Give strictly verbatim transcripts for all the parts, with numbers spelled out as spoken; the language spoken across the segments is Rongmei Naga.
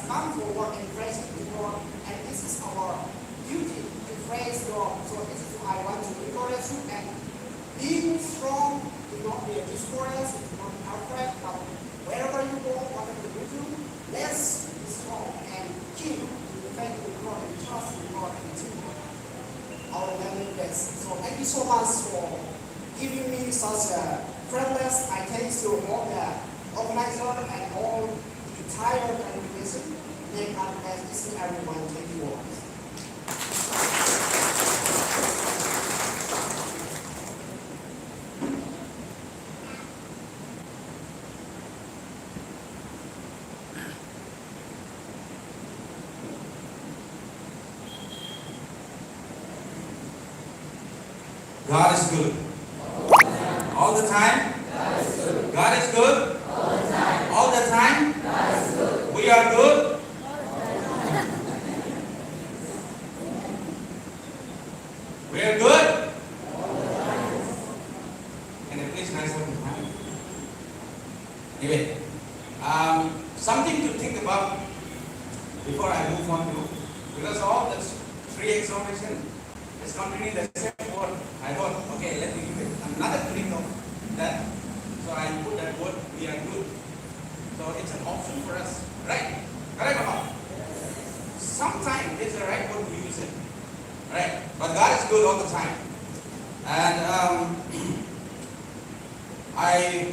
come forward and praise the Lord, and this is our duty to praise God. So this is why I want to encourage you and be strong, do not be discouraged, do not be afraid, but wherever you go, whatever you do, let's be strong and keep the faith in God and trust in God and continue our learning best. So thank you so much for giving me such a privilege. I thank you all the organizer and all the entire congregation. May God bless each and everyone. Thank you all. God is good. All the time. God is good. All the time. We are good. We are good. Can I please rise up in time? Anyway, um, something to think about before I move on to, because all this three exhortation is containing the same word. I thought, okay, let me give it another click of that. So I put that word, we are good. So it's an option for us, right? Correct or not? Sometimes it's the right word to use it, right? But God is good all the time. And um, I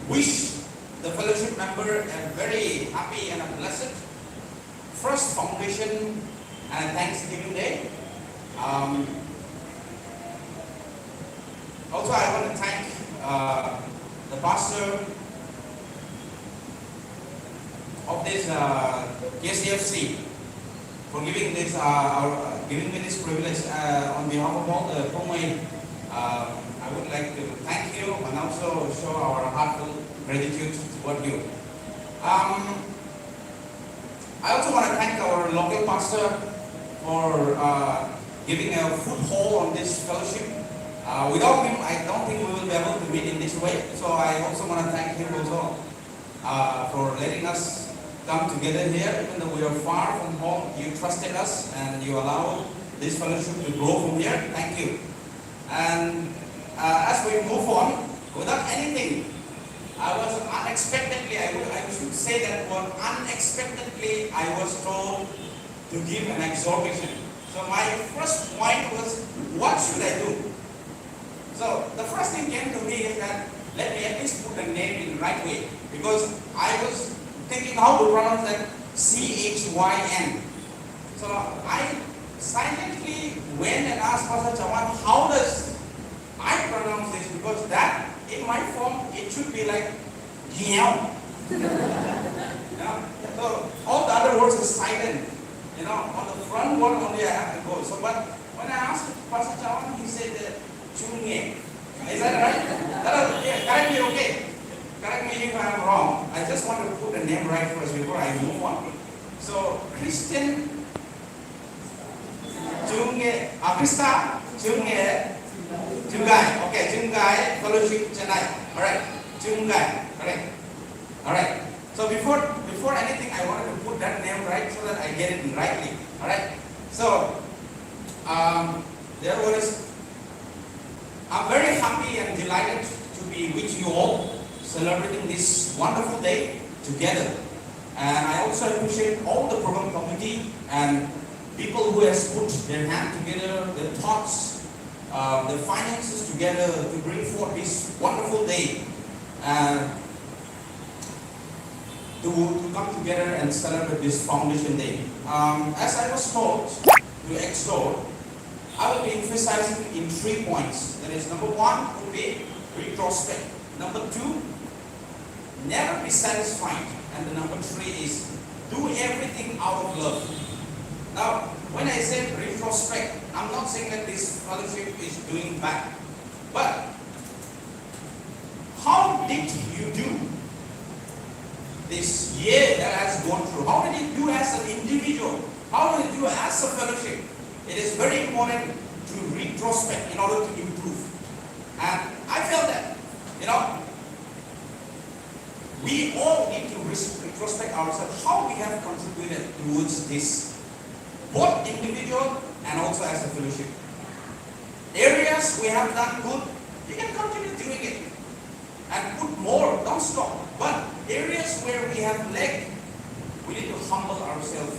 wish the fellowship member a very happy and a blessed first foundation and Thanksgiving Day. Um, also, I want to thank uh, the pastor of this uh, K C F C for giving this uh, our, uh, giving me this privilege uh, on behalf of all the Poumai. Uh, I would like to thank you and also show our heartfelt gratitude toward you. Um, I also want to thank our local pastor for uh, giving a foothold on this fellowship. Uh, without him, I don't think we will be able to meet in this way. So I also want to thank him also uh, for letting us come together here, even though we are far from home. You trusted us and you allowed this fellowship to grow from here. Thank you. And uh, as we move on, without anything, I was unexpectedly, I, would, I should say that word, unexpectedly, I was told to give an exhortation. So my first point was, what should I do? So the first thing came to me is that let me at least put the name in the right way, because I was thinking how to pronounce that C H Y N. So I silently went and asked Pastor Chawan, how does I pronounce this? Because that in my form, it should be like Giao. Yeah? So all the other words are silent. You know, on the front one only I have to go. So but when I asked Pastor Chawan, he said that Chunge. Is that right? That is, yeah, correct me, okay? Correct me if I'm wrong. I just want to put the name right first before I move on. So Christian Chunge, ah, Krista Chunge, Chungai. Okay, Chungai Fellowship Chennai. All right, Chungai. Correct. All right. So before before anything, I wanted to put that name right so that I get it rightly. All right. So um, there was I'm very happy and delighted to be with you all celebrating this wonderful day together. And I also appreciate all the program committee and people who has put their hand together, their thoughts, uh, their finances together to bring forth this wonderful day. Uh, to, to come together and celebrate this Foundation Day. Um, as I was taught to exhort, I will be emphasizing in three points. That is, number one would be retrospect. Number two, never be satisfied. And the number three is do everything out of love. Now, when I say retrospect, I'm not saying that this fellowship is doing bad. But how did you do this year that has gone through? How did you do as an individual? How did you do as a fellowship? It is very important to retrospect in order to improve. And I felt that, you know, We all need to res- retrospect ourselves how we have contributed towards this, both individual and also as a fellowship. Areas we have done good, we can continue doing it and put more, don't stop. But areas where we have lacked, we need to humble ourselves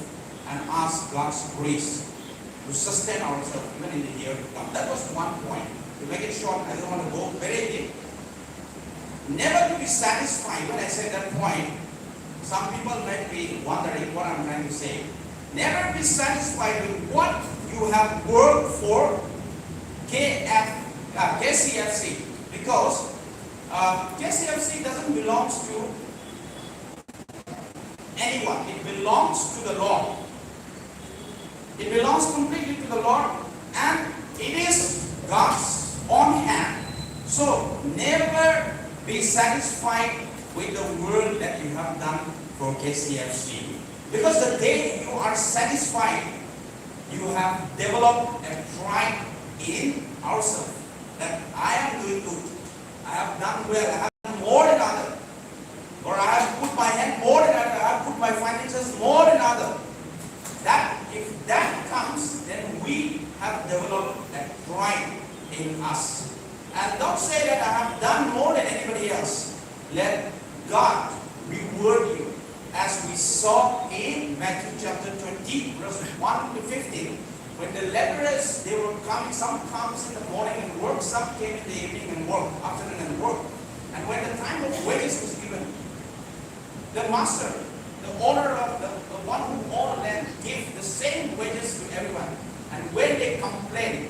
and ask God's grace to sustain ourselves even in the year to come. That was one point. To make it short, I don't want to go very deep. Never to be satisfied. When I say that point, some people might be wondering what I'm trying to say. Never be satisfied with what you have worked for K F, uh, K C F C, because uh, K C F C doesn't belongs to anyone. It belongs to the Lord. It belongs completely to the Lord, and it is God's own hand. So never be satisfied with the work that you have done for K C F C. Because the day you are satisfied, you have developed a pride in ourselves that I am doing good, I have done well, I have done more than other, or I have put my hand more than other, I have put my finances more than other. That if that comes, then we have developed a pride in us. And don't say that I have done more than anybody else. Let God reward you, as we saw in Matthew chapter twenty, verse one to fifteen. When the laborers, they were coming, some comes in the morning and work, some came in the evening and work, afternoon and work. And when the time of wages was given, the master, the owner of the, the one who owned land, gave the same wages to everyone. And when they complained,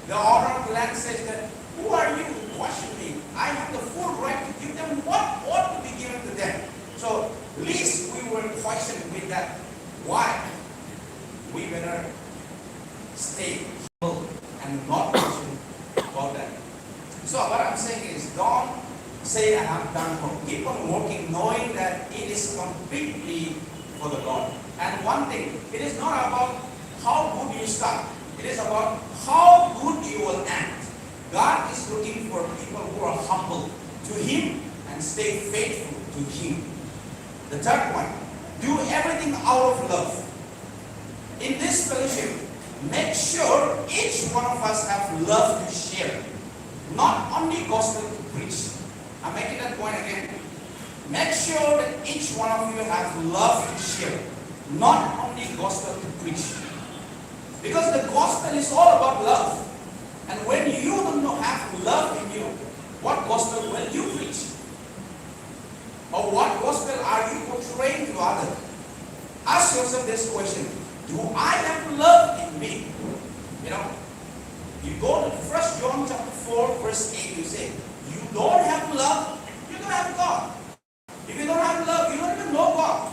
the owner of the land says that, "Who are you to question me? I have the full right to give them what ought to be given to them." So, least we were questioned with that. Why? We better stay humble and not question about that. So what I'm saying is, don't say, "I have done wrong." Keep on working, knowing that it is completely for the Lord. And one thing, it is not about how good you start. It is about how good you will end. God is looking for people who are humble to Him and stay faithful to Him. The third one, do everything out of love. In this fellowship, make sure each one of us have love to share, not only gospel to preach. I'm making that point again. Make sure that each one of you have love to share, not only gospel to preach. Because the gospel is all about love. And when you do not have love in you, what gospel will you preach? Or what gospel are you portraying to others? Ask yourself this question. Do I have love in me? You know, you go to First John chapter four, verse eight, you say, you don't have love, you don't have God. If you don't have love, you don't even know God.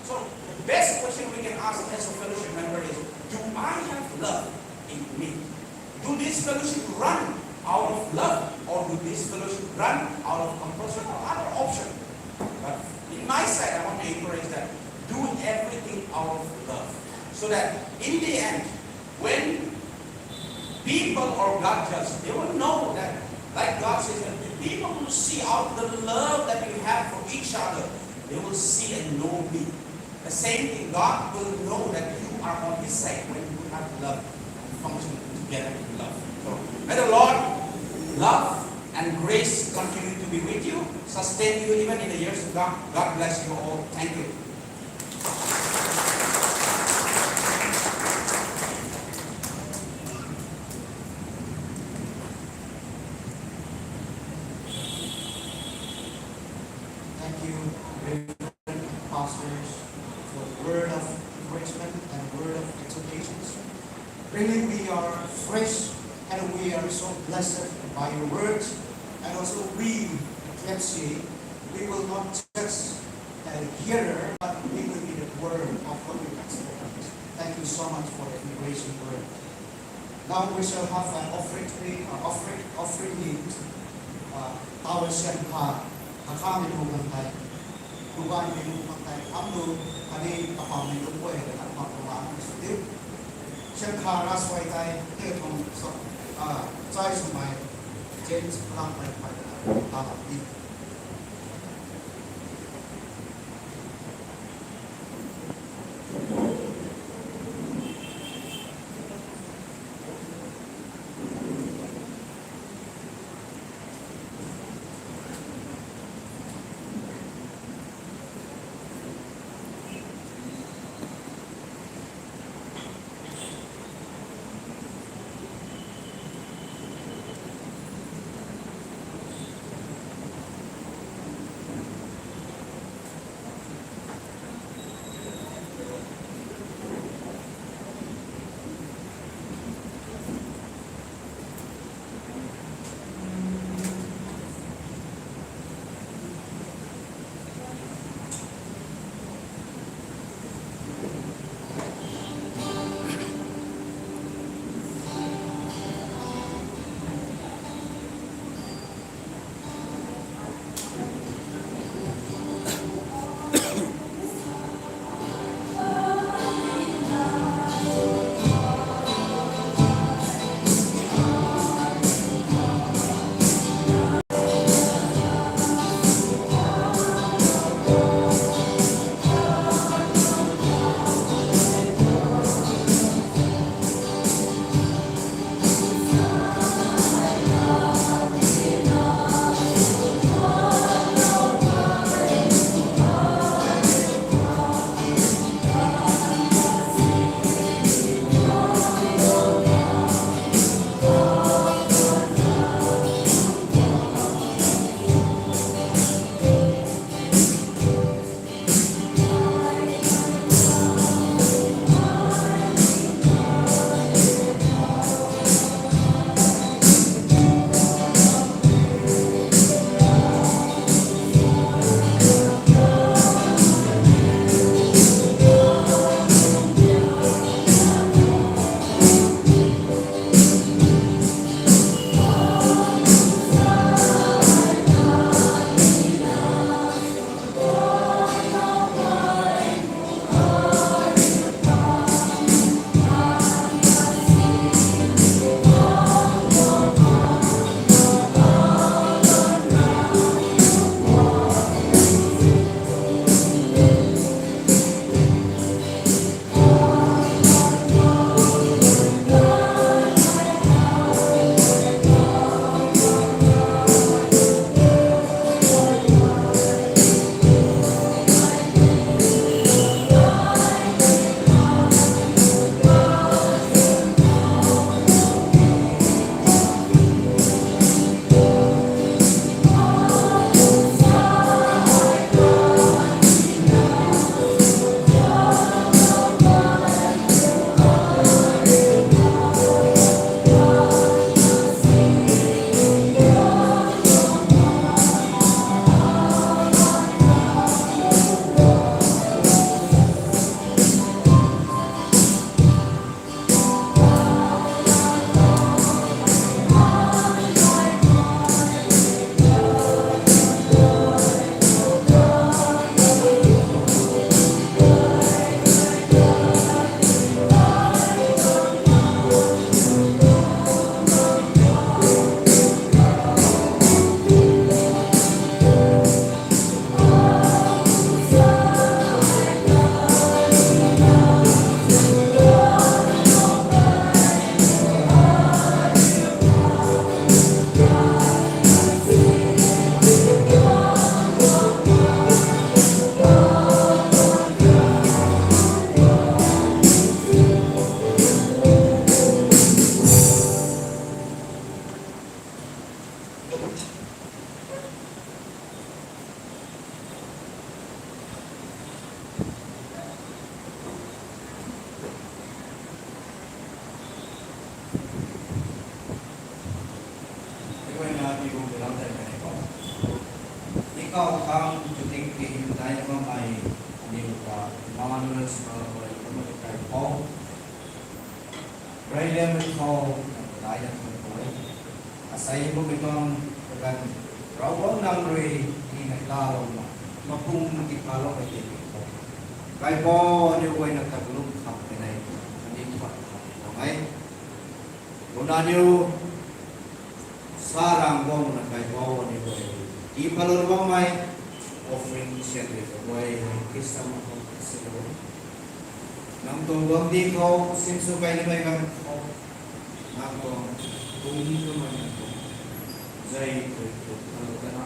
So the best question we can ask as a fellowship member is, do I have love in me? Do this fellowship run out of love, or do this fellowship run out of compulsion or other option? But in my side, I want to encourage that do everything out of love, so that in the end, when people or God judge, they will know that, like God says, that the people will see out the love that you have for each other, they will see and know me. The same thing, God will know that you are on His side when you have love and function together in love. So, may the Lord love and grace continue to be with you, sustain you even in the years to come. God bless you all. Thank you. Thank you, Reverend Pastors, for the word of encouragement and word of exhortations. Really, we are fresh and we are so blessed by your words. And also we, K F C, we will not just a hearer, but we will be the word of what you have spoken. Thank you so much for the encouraging word. Now we shall have an offering, uh, offering, offering hymn. Uh, Tower Shanghai, Hakha Menu Kantai, Dubai Menu Kantai, Amdu, Kani, Kapam Menu Poi, Kapam Puma, Sudiu. Shanghai Raswai Tai, Tetum, so, uh, Chai Sumai, James Lam Pai Pai, Kapam Pi. Kau khang tu ting ting dai na bammei aniw ta Emmanuel Sral rui kumna kai khou, rey liammei khou, dai na khang khou, asei bammei tuang kaganv, Ravguangc nang rui tina kalouna, mapung na tikaloumei tei khou, Kaipouc aniw guayna kaklum khang tei nei, aniw tuang khang tuang e. Kumna aniw sa rang guangna Kaipouc aniw guay, tii palou bammei offering sian rui kaguay hei Khrista mak khou kasilou. Nang tuang guangcdic khou sinsw key nimei ganv khou, nang tuang kum twmei nang tuang zei tui tui palou kana,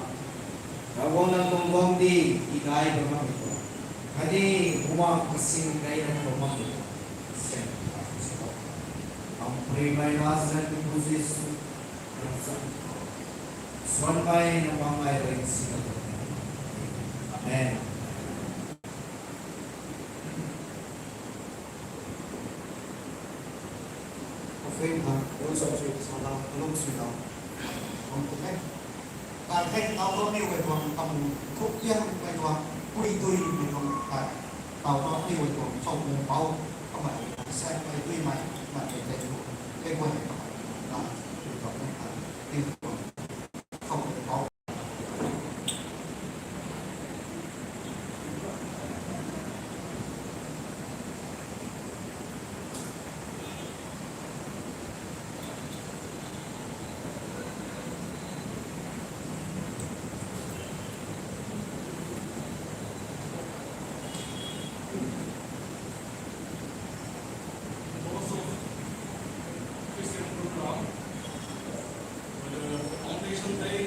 Ravguangc nang tuang guangcdic tii dai bam bammei tuang, khatni Bumaengh kasing key na bam bammei tuang, sian rui kasilou. Nang phuimei Nazareth Pu Jisu, nang sa, suanmei na bam ngai rui silou. Amen. Offering khang, worship sui sala, kalum sui lau. Bam tu the. Kai the, tau tau ni wei tuang, tam thuk tian mei tuang, pui tui mei tuang kai. Tau tau ni wei tuang, chau mung pau, kamei, sek mei tui mei, mei tei tei tu, tei guay kamei, na, tui tuang mei kai, tui tuang, chau mung pau. Christian program, whether Foundation Day,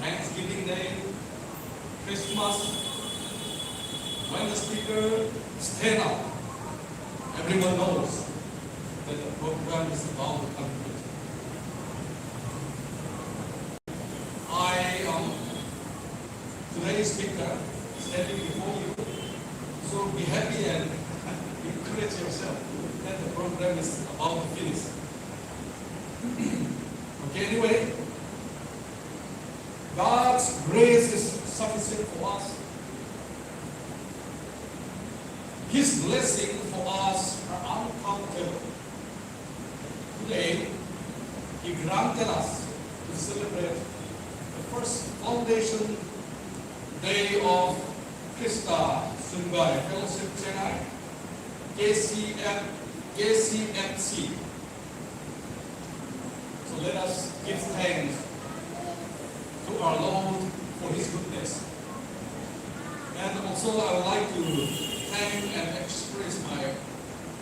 Thanksgiving Day, Christmas, when the speaker stand up, everyone knows that the program is about to conclude. I am today's speaker standing before you, so be happy and encourage yourself that the program is about to finish. Okay, anyway, God's grace is sufficient for us. His blessing for us are uncountable. Today, He granted us to celebrate the first foundation day of Khrista Chungai Fellowship Chennai, K C F, K C F C. So let us give thanks to our Lord for His goodness. And also I would like to thank and express my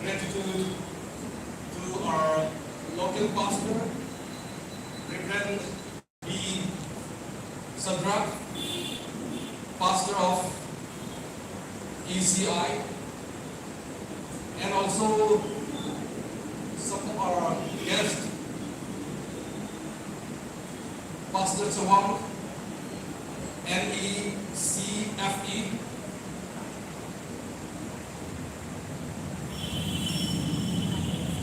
gratitude to our local pastor, Reverend B Sadrak, pastor of E C I, and also some of our guests, Pastor Chawang, N E C F E,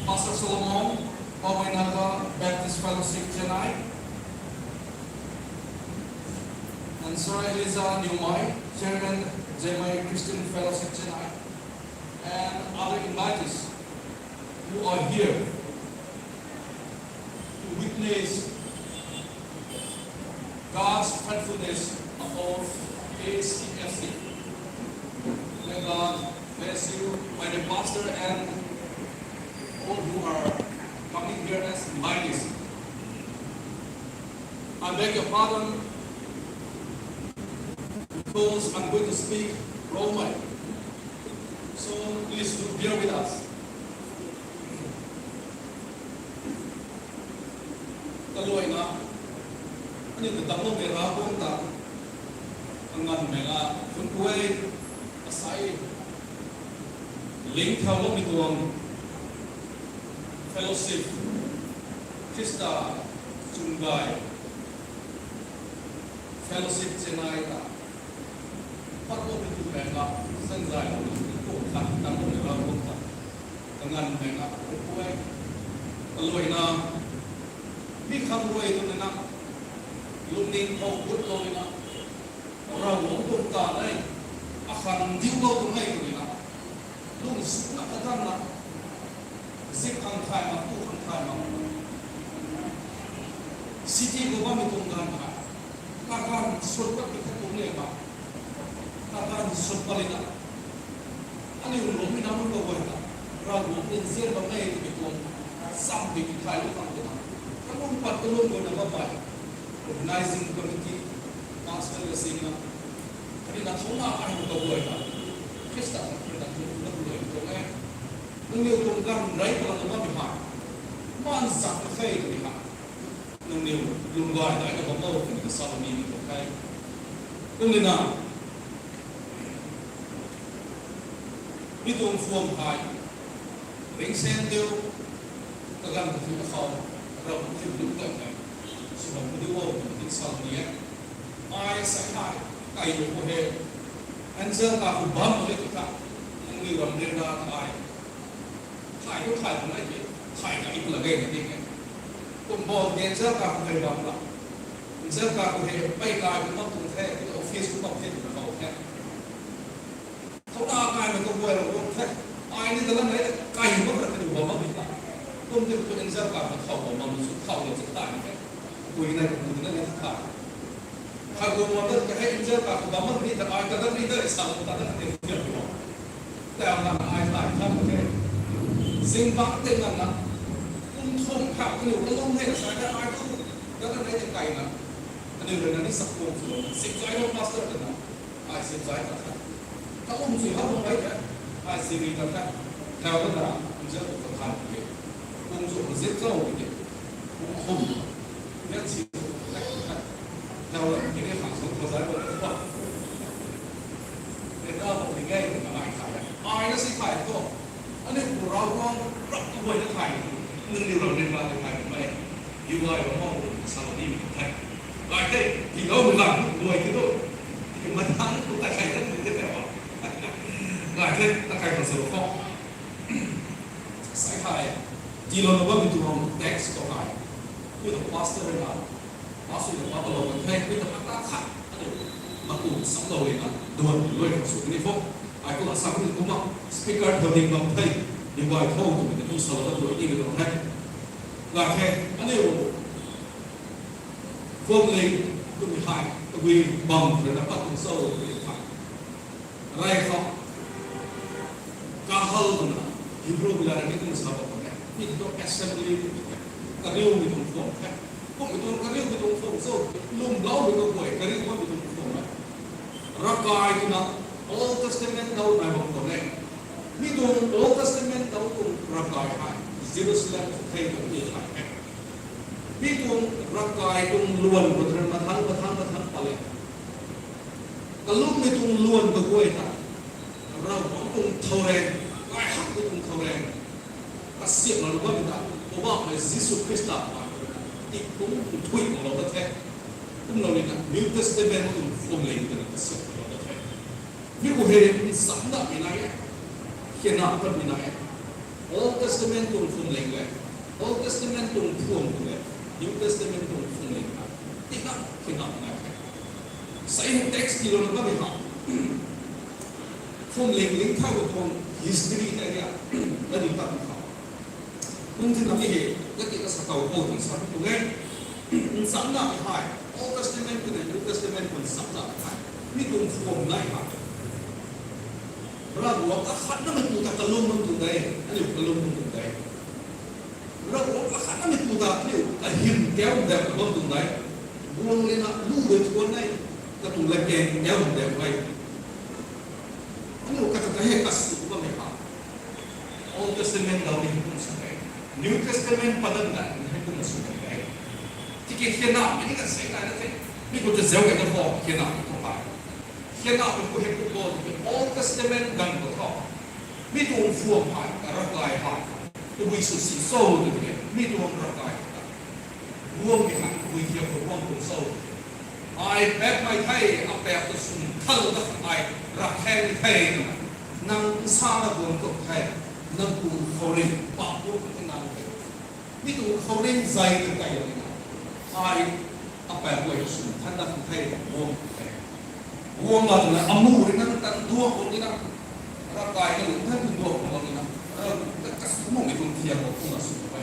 Pastor Solomon, Poumai Naga Baptist Fellowship Chennai, and Sir Eliza Niumai, Chairman Zemei Christian Fellowship Chennai, and other invitees who are here to witness God's faithfulness upon K C F C. May God bless you, my dear pastor, and all who are coming here as invitees. I beg your pardon because I'm going to speak Rongmei. So please do bear with us. Kaluaina, aniu ta damlou mei Ravguangc ta, anganmei la, phun kuay, asai, ling thau lou mi tuang, fellowship, Khrista, Chungai, Fellowship Chennai ta, pat lou mi tu pang la, sanzai lou mi tu khat damlou mei Ravguangc ta, anganmei la, phun kuay, kaluaina, mi khang rui tu na, lungning khou gutlou na, Ravguangc tuang ta nei, akhang diulou tuang nei twna, lung sukna kadanna, zik khang thay mak, pu khang thay mak, city khou bammei tuang ganv hei, kaganv sut pat pui khat tuang le mak, kaganv sut pat lina, aniu lungmei na mun kaguay ta, Ravguangc nzian bam nei twmei tuang, cham pui ki thay lu khang twna, kalum pat kalum guayna bammei, organizing committee, pastor le sina, khatni na thouna ai kaguay ta, Khrista ta khatni na thun na kaguay tuang e. Nangniw tuang ganv rey palang bammei hei, maan zak na the twmei hei, nangniw lung gay daina bam o twmei ta salou nimei tuang the. Kumna, mi tuang phuam hei, ringsen diu, kaganv kathuina khou, Ravguangc thiu lungc dam hei, sw bam puni o twmei ta salou ni e. Ai sa hei, kai lu khou hei, Angel ka khou bam mak e tu tha, nangniw ram ryanra ta ai thay tu thay bam nai ke, thay kai pla gay na ding e. Kum bam Angel ka khou hei bam la, Angel ka khou hei pei kai kum bam tuang the, office kum bam the twna khou the. Thouna kaimei kaguay Ravguangc the. Ai ni ta lam nei, kai mak ra kaniw bam mak ni ta. Kum ti tu Angel ka khou thau bam mak sw thau na sw thay ni the. Pui nai kapui nai ni thay. Khat guang lam dat kahei Angel ka khou bam mak ni ta ai ta dat ni ta sa ta dat ni ta. Tau na ai thay tham the. Zingbangc tei nganvna, kum thum khou kaniw kalum hei sa ta ai tu, ta dat nei ta kaina, aniu rui na ni sak kuang sw, Simzai rui pastor twna, ai Simzai ta the. Kalum sw hak mak mei the, ai Siri ta the. Thau na, Angel khou ta thay ni the. Kum sw zip zau ni the. Kum thum, yan si, thau la, kini khang sw khou zai bam the. Ryanra bam ni e twna ai thay e. Ai na si thay thu, aniu khou Ravguangc rap tu guay na thay, nangniw ram ryanra ta thay mei, U I bam o twna salou nimei tuang the. Gay the, tiiloumei ganv guay ti tu, mathang tu ta kai dat ni the tei o. Gay the, ta kai khang salou khou. Sa hei, tiilouna bammei tuang text khou hei, kum ta pastor rui na, pastor na pa palou kan the, kum ta ata khat, aniu, matu samlou e na, duan luai khang sw ni khou. Ai kum la sa kum kumna, speaker thau ding bam the, ni guay tho twmei ta kum salou dat luai ni bam the. Gay the, aniu, phuamling twmei hei, tabui bam rui na pat tuang cho twmei hei, rey khou, kahal twna, Hebrew mei la rui ni kum sa bam the, mi tu assembly twmei the, kariumei tuang phuam the. Kummei tuang kariumei tuang phuam cho, lwmloumei kaguay kariu bammei tuang phuam e. Ravkai twna Old Testament dau nai bam khou e. Mi tuang Old Testament dau tuang ravkai hei, Jerusalem khou thei tuang ni hei e. Mi tuang ravkai tuang luan khou tei mathang, mathang, mathang pat le. Kalummei tuang luan kaguay ta, Ravguangc tuang thow reng, kai hakmei tuang thow reng, kasiamhlou bammei ta, Poubauhmei Jisu Khrista, tikpum thui mak lou ta the. Kumlou ni na New Testament tuang phuamling twna kasiamhlou ta the. Mi khou hei nchamnamei nai e, khyana patmei nai e. Old Testament tuang phuamling le, Old Testament tuang phuam le, New Testament tuang phuamling le, tina khyana nai the. Sa hei text tiilouna bammei ha, phuamling ling thau tuang history ta ria, na ni pat khou, kum tina mi hei, na ti kasa tau khou tuang sa tu e. Nchamnamei hei, Old Testament twna New Testament khou nchamnamei hei, mi tuang phuam nai hei, Ravguangc akhatnameipu ta kalum bam tuang de, aniu kalum bam tuang de. Ravguangc akhatnameipu ta aniu kahym tiau dam bam tuang de. Guang lena lu de thuan e, katuang latkaeng tiau dam e. Aniu kata ta hei kasu bammei ha, Old Testament dau ni kum sa de, New Testament padan ta ni kum sa de. Tiki khyana mei ni kan sei nai na the, mi khou ta zau kata khou khyana mei khou hei, khyana mei khou hei kum bo tiki Old Testament ganv khou tho, mi tuang phuam hei, ravkai hei, tabui sw si cho tiki mi tuang ravkai hei, guangmei hei tabui thiak khou guang tuang cho. Ai paapmei the, apaap ta swn thalou dat ai ravkhaeng the, nang nsana guang tuang the, nang tuang khouringh paap guang tuang nang the. Mi tuang khouringh zay ta kailou na, ai, apaeng guay sw than na kan the, guang the. Guang la twna amu rui na tan duak khou ni na, ravkai na lung than duak khou ni na, ravkai ta kasu mung ni kum thiak khou kum la sw the.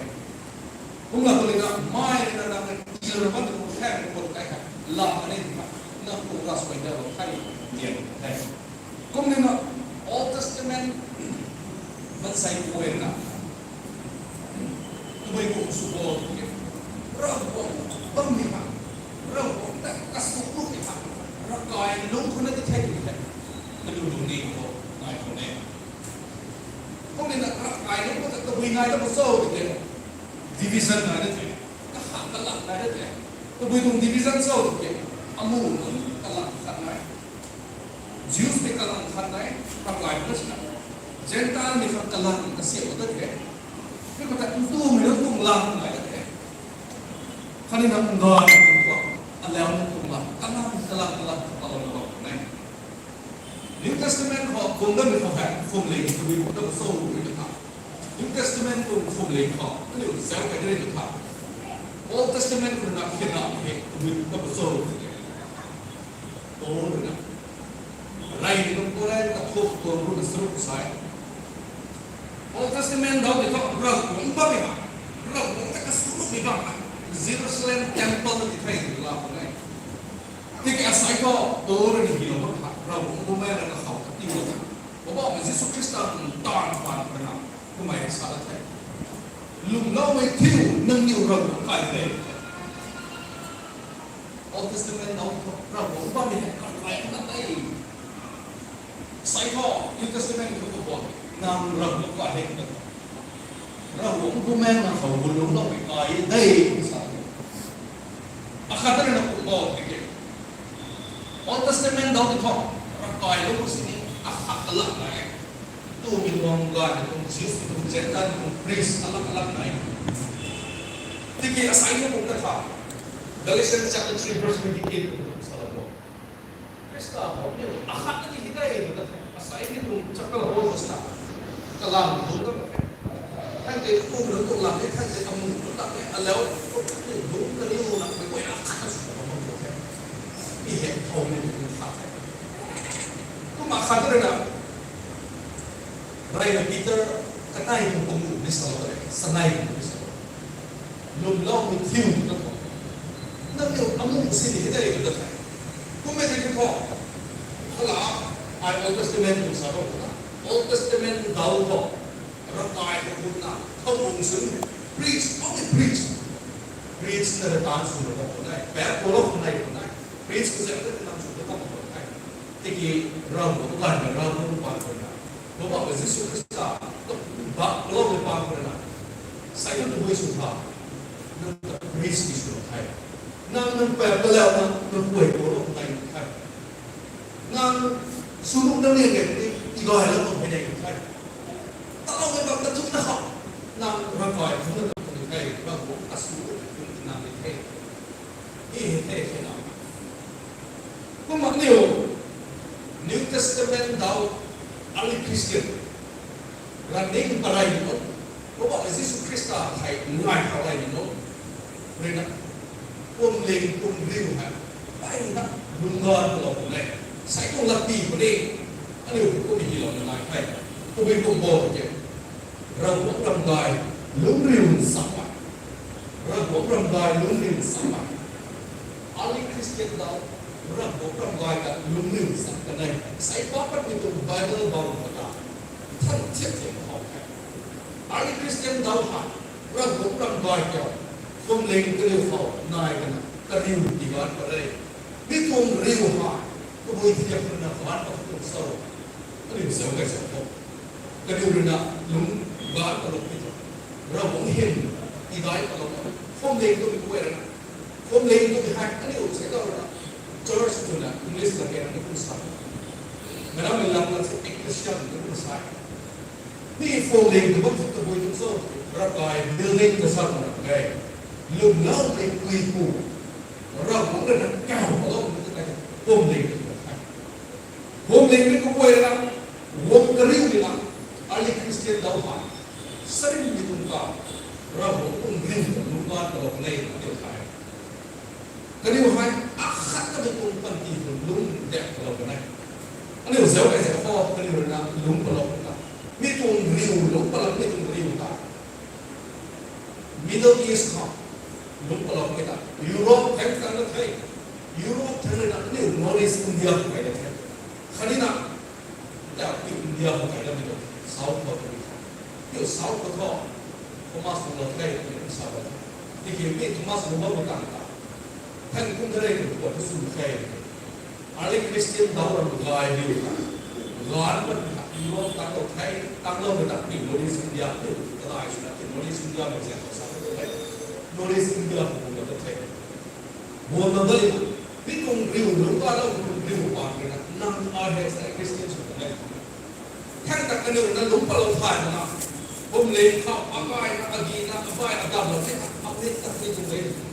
Kum la tu ni na, mai rui na nang na tiar na bam tu khaeng khou kai kha, la kan ni na, nang kum la sw kai da khou kai lian the. Kum ni na, Old Testament mansei guay na, tabui kum sw bol tiki, Ravguangc bammei ha, Ravguangc ta kasu mumei ha, ravkai lung khou na ti the tiki the, na lu lu ni khou nai khou ne. Kum ni na, ravkai lung khou ta tabui nai ta pu cho tiki, division nai na the, kaha kalat nai na the, tabui tuang division cho tiki, amu nunc kalat khat nai. Jews mei kalang khat nai, ravkai na sina. Gentile mei khat kalang kasiam ta the. Mei khou ta ntumei nunc tuang lang nai ta the. Khatni na ngai tuang tuang, alau nunc tuang lang, kalang, kalang, kalang, kalang, kalang nai. New Testament khou kum datmei khou hei, kum le, tabui kum ta cho rui ta tha. New Testament tuang kum le khou, aniu zauc kai de rui ta tha. Old Testament khou na khena hei, tabui kum ta cho rui ta. Paul rui na, rey ni tuang Korinth kathumh tuang rui na charuk sa e. Old Testament dau tei thu Ravguangc bammei ha, Ravguangc ta kasu mumei bam ha, Jerusalem temple na ti the tw la khou ne. Tiki asei thu, Paul rui na hylou bam ha, Ravguangc Bumaengh rui na kakhou katiulou tha, Poubauhmei Jisu Khrista tuang taanv paan khou rui na, kummei sa la the. Lwmloumei thiu, nangniw Ravguangc kai de. Old Testament dau thu Ravguangc bammei hei kakai na tei. Asei thu New Testament khou tu bam, nang Ravguangc kai hei ta, Ravguangc Bumaengh nang khou lwmloumei kai de sa. Akhat rui na kum bam tiki, Old Testament dau tei thu, ravkai lung sini akhat kalat nai. Tumei tuang gay, tuang Jews, tuang Gentile, tuang priest alat alat nai. Tiki asei ni kum ta tha, Galatians chapter three verse twenty-eight khou sa la bo, Khrista khou aniu akhat na ti hi de tw ta the. Asei ni tuang chapter ho khou sa, kalam lung ta the. Thang tei kum lung tuang lam ni, thang tei amu lung ta the, alau, aniu lung kaniw na mei guay akhat na sw ta bam the. I hei thau ni tuang khat the. Kumna khat rui na, rey na Peter, kanei tuang kum ni salou de, sanei tuang ni salou. Lwmloumei thiu ta tho. Nangniw amu sini hi de ta the. Kummei tei thu, hala, ai Old Testament tuang sa bam khou na, Old Testament dau tho, ravkai khou kum na, thau kum swn, priest, only priest. Priest na rui taanv sw lou bam khou nai, paap khou lou khou nai khou nai. Priest khou zam ta taanv sw lou bam khou nai. Tiki Ravguangc gaymei, Ravguangc paan khou na, Poubauhmei Jisu Khrista, bak lou mei paan khou na, asei thu tabui sw tha, nang ta priest ti sw the. Nang, nang paap kalau nang, nang guay khou lou nai the. Nang sw nuh nang ni khe, tigay la tuang hei nai the. Taloumei bam ta chuk na khou, nang ravkai khou na tuang the, Ravguangc kasu tuang nang ni the. I hei the, the na. Kumna aniu, New Testament dau, early Christian, running parei ni nunc, Poubauhmei Jisu Khrista hei ngai khou lei ni nunc, rui na, pumling pumriu hei, pai na, lungc gan kalou khou ne, asei tuang latpi khou ni, aniu kummei hylouna nai the, kummei kum bo ke. Ravguangc ramgay lungriu nsapmei. Ravguangc ramgay lungriu nsapmei. Early Christian dau, Ravguangc ramgay ta lungriu nsap kan e. Asei pat patmei tuang Bible bam khou ta, than thiak thiak khou the. Early Christian dau hei, Ravguangc ramgay kiu, pumling kariu khou nai kana, kariu tigan pat re. Mi tuang riu hei, kabui thiak rui na gan pat tuang cho, aniu zauc kai zauc khou, kaniw rui na lungc gan kalou pi tho. Ravguangc hym, tidai kalou tho. Phuamling twmei guay rui na, phuamling twmei hei aniu sei tau rui na, church twna English lat key na ni kum sa, meic rammei lam na se ecclesia twna kum sa. Mi phuamling tw bam thu tabui tuang cho, ravkai building ta sa tuang ra e. Lwmloumei puipu, Ravguangc rui na kaw kalou twmei tei, phuamling tw tuang the. Phuamlingmei kaguay rui na, guang kariumei na, early Christian dau hei, sarinmei tuang ta, Ravguangc tuang rin ta lungc gan kalou kan e tw the. Kaniw Dek palou kan e. Aniu zauc kai zauc khou kaniw rui na lungc palou kan ta. Mi tuang riu lungc palou, mi tuang riu ta. Middle East khou lungc palou kan ta. Europe theng tang na the. Europe theng rui na aniu North East India khou kai na the. Khatni na, ta pi India khou kai na mi tuang South khou kan ta. Aniu South khou tho. Thomas lungc lou the, aniu sa ba. Tiki mi Thomas lungc bam tang ta. Thang kum tha rei tu, tu sw the. Early Christian dau ram gay riu ta. Gay ram ta, Europe tang lou the, tang lou ta, North East India, tu, kadai sw na, North East India mei zian khou sa the. North East India khou bam lou the. Bam lou dai na, mi tuang riu, lungc palou, tuang riu pa, na, nang ai hei sa Christian sw the. Thang ta kaniw na lungc palou thay na, bum le khou, akai na, agi na, abai adamlou the, akai ta ni tuang le.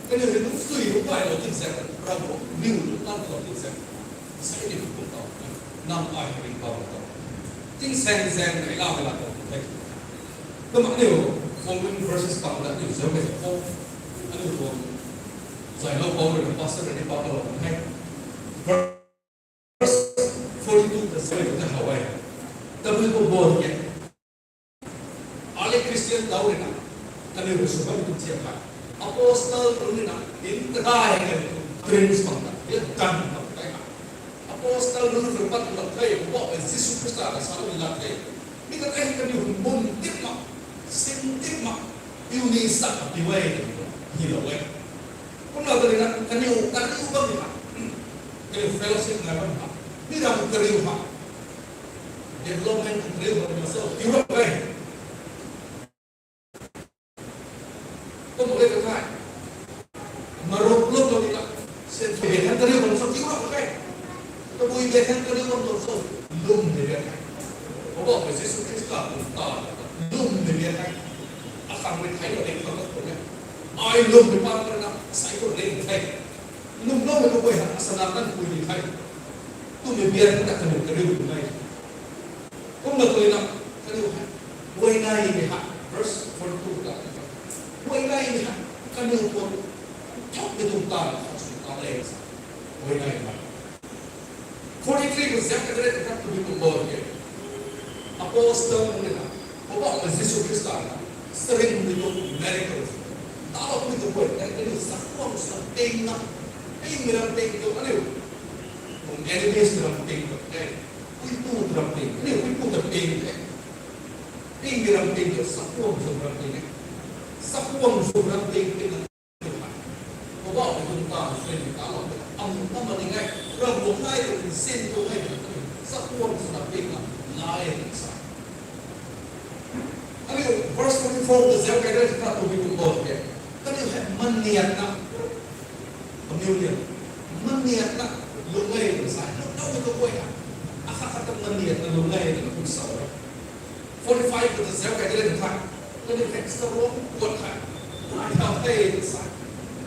Kaniw hei lungc sui lungc pailou tin zaeng, Ravguangc riu lungc tanlou tin zaeng. Sai ni lungc tau, nang ai hei ring bam tau. Tingsaeng zaeng rui la mei la tau the. Kumna aniu following verses tang na aniu zauc kai khou, aniu tuang zaylou pou rui na pastor rui ni pa palou kan the. Verse forty-two ta zauc kai ta how e. Tabui khou bam e. Early Christian dau rui na, kaniw rui sw bam tuang thiak khat. Apostle rui na, in kadai hei kaniw tuang dreams bam ta, in kan bam tei khat. Apostle rui rui pat bam tei, Poubauhmei Jisu Khrista ta salou ni la the. Mi ta tei kaniw mun tip mak, sin tip mak, piu ni sak piu e, hilou e. Kumna ta rui na, kaniw, kaniw bam ni khat. Kaniw fellowship nai bam khat. Mi ram kariu khat. Development kariu bam ni khat so, piu rak e. Kum mak e ta the. Marup lum lou ni la. Sen phe han kariu bam so kiu rak e. Tabui phe han kariu bam lou so lwmmei biak the. Poubauhmei Jisu Khrista tuang ta lwmmei biak the. Akhang mei thei lou ding khang lou tuang e. Ai lwmmei pa rui na sai khou ring the. Lwmloumei kaguay hei asana kan pui ni the. Twmei biak ta kaniw kariu tuang e. Kumna twna kaniw hei, huayneymei hei, verse forty-two ta, huayneymei hei kaniw tuang thukmei tuang taanv khou sw ta le sa. Huayneymei. Forty-three khou zauc kai ta rei ta tabui tuang bam e. Apostle nunc rui na, Poubauhmei Jisu Khrista rui na, sarinmei tuang miracles taloumei tuang guay tei kaniw sakhwang swna ping na, pingmei ram ping tuang aniu, tuang enemies ram ping tuang the. Puipu ram ping, aniu puipu ta ping the. Pingmei ram ping tuang sakhwang sw ram ping e. Sakhwang sw ram ping ping na Poubauhmei tuang taanv sw ni talou, amu ta ma ni ngai, Ravguangc nai tuang sin tuang ngai, sakhwang swna ping na, nai sa. Aniu verse forty-four ta zauc kai ta rei ta tabui tuang bam e. Kaniw hei maniatna, communion, maniatna lung e twna sa. Lungcloumei kaguay hei, akhat khat ta maniatna lung e twna kum sa e. Forty-five khou ta zauc kai ta rei ta the. Kaniw hei saruangc puat hei nai thau the twna sa.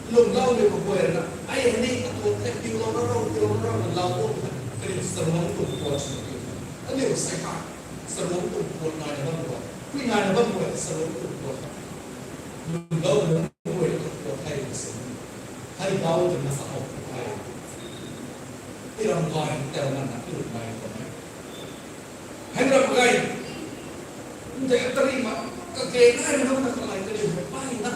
Lungcloumei kaguay rui na, ai hei ni atuang the, piulou na rou, piulou na rou na lou o the. Kaniw saruangc tuang puat sw na piu the. Aniu sai kha, saruangc tuang puat naina bam guay, pui naina bam guay, saruangc tuang puat. Lungcloumei kaguay tuang puat hei twna sa. Hei bau twna sa how the. Iram gay tau na na iram gay khou e. Hei ram gay. Nde tari ma, kage nai na na kamei kaniw hei pai na.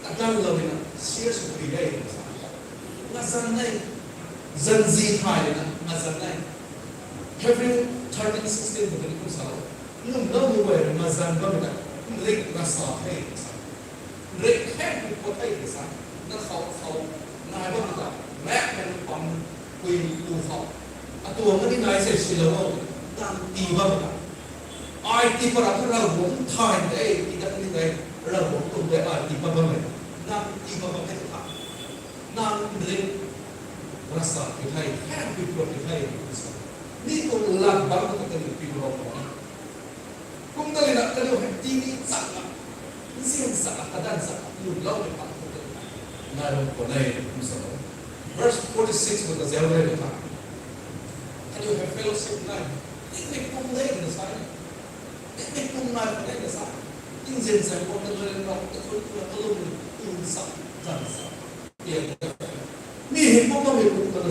Kadanlou na, serious pi e sa. Ngazan e, zanzi thay na, ngazan e. Hebrew thirteen sixteen khou tei ni kum salou. Lungcloumei guay rui ngazan bammei ta, kum rik rasa the sa. Rik khen pu khou the sa. Na khou khou, nai bammei ta, rak na pam, pui pu khou. Atuang na ni nai se silou o, nang tii bammei ta. Ai tii pat ra thu Ravguangc thay de, tii dat ni de, Ravguangc tuang de ai tii pat bammei. Nang tii pat bammei ta. Nang rik rasa pi the, khen pu khou pi the, sa. Mi tuang lat bam khou ta kaniw pi lou khou. Kum ta lina kaniw hei tii ni chak na, nzian chak na, kadan chak na, lungcloumei pat khou ta lina. Nai lou khou nai, kum sa lou. Verse forty-six khou ta zauc rei ta. Kaniw hei fellowship nai, tingmei kum nai na sa e. Tingmei kum nai khou nai na sa e. Tingzin zan khou ta nai lou, ta khou ta kalum ni, kum sa, zan sa. Mi hei kum ta mi kum ta na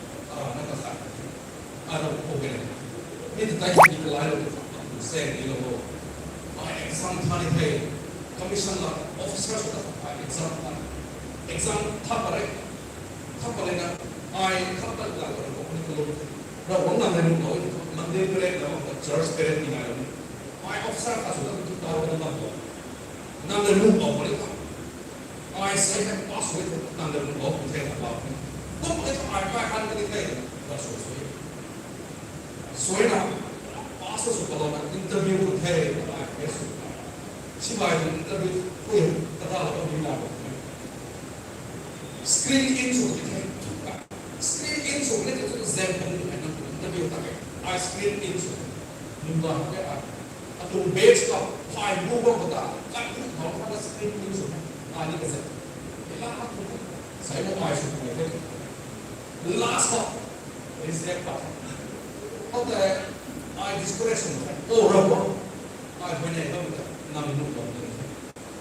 Ah, na ka khat. Aro ko ke. Mi tu tai ni kalai lo, se ni lo. Ai exam tha ni the. Commission la officer sw ta ai exam tha. Exam tha pare. Tha pare na ai tha pare la ko ni ko. Ravguangc nang rui nuh lo. Monday period na church period ni nai lo. Ai officer khat sw ta tu tau na bam lo. Nang rui nuh lo pare ta. Ai sei hei pass sw e tho, nang rui nuh lo pun the ta bam. Kum e tho ai kai han ka ni the, ta sw sw e. Sw e na, pass sw sw palouna interview khou the, ta ai face sw. Sibai tu interview khou kata la bam ni na bam. Screen in sw ni the. Screen in sw ni the tu zam kan ni na interview ta ke. Ai screen in sw. Mumbai hei a, atuang batch khou phay bu bam khou ta, kat bu khou ta screen in sw. Ai ni ka zam. Ela atuang sai mo ai sw ni the. Last khou reject pa. Khoutei ai discourage sw the. Oh, Ravguangc, ai huayney bam ta, nang nuh bam ni the.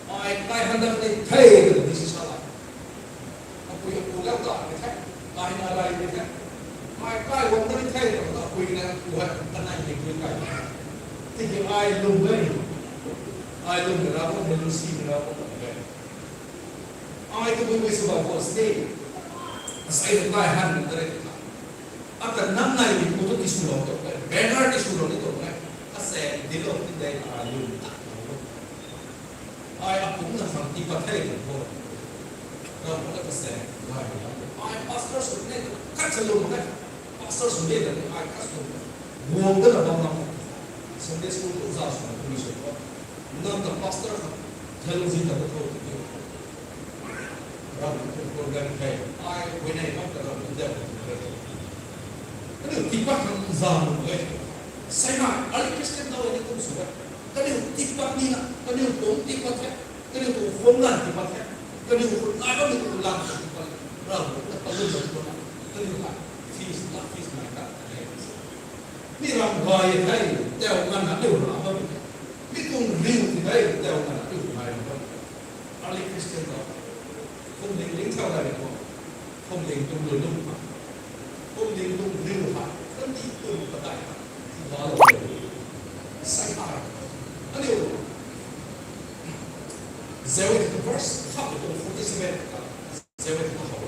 Ai kai han dat ni the, decision la. Apui apu lau ta ni the. Kai na rai ni the. Ai kai guang dat ni the, apui na apu hei kanei ni pui kai. Tiki ai lum e. Ai lum e, Ravguangc hei lungsi e, Ravguangc hei. Ai tabui bui sw bam khou sini. Asei kai han dat ni the. Ata nang nai ni pu tu tiswlou tu, banner tiswlou ni tu nai. Asei dilou ti dei ai lum ta. Ai akumna khang tii pat the tu bo. Ravguangc ta se, ai, ai pastor sw ni tu khat sa lum the. Pastor sw ni tu ai khat sw. Guang da na bam na. Sunday school tu za sw na tu ni sw ko. Nang ta pastor khang theology ta ko tho tu. Ravguangc tuang program the. Ai huayney bam ta Ravguangc ta tu. Kaniw tii pat khang za lum e. Sai na, early Christian ta ni kum sw e. Kaniw tii pat ni na, kaniw tuang tii pat the, kaniw tuang phone lan tii pat the, kaniw khou nai bammei tuang lan tii pat, Ravguangc ta palum bam tuang na, kaniw hei fees la fees nai ta the. Mi ram gay the, tau nganv na aniu ra bam the. Mi tuang riu ti the, tau nganv na aniu nai bam the. Early Christian ta, kum ling ling thau dai tuang. Phuamling tuang lui lum khang, phuamling tuang riu khang, kandih tuang padeih khang tigalou the. Sai ai, aniu zauc e tu verse khat tuang forty seven ta zauc e tu how.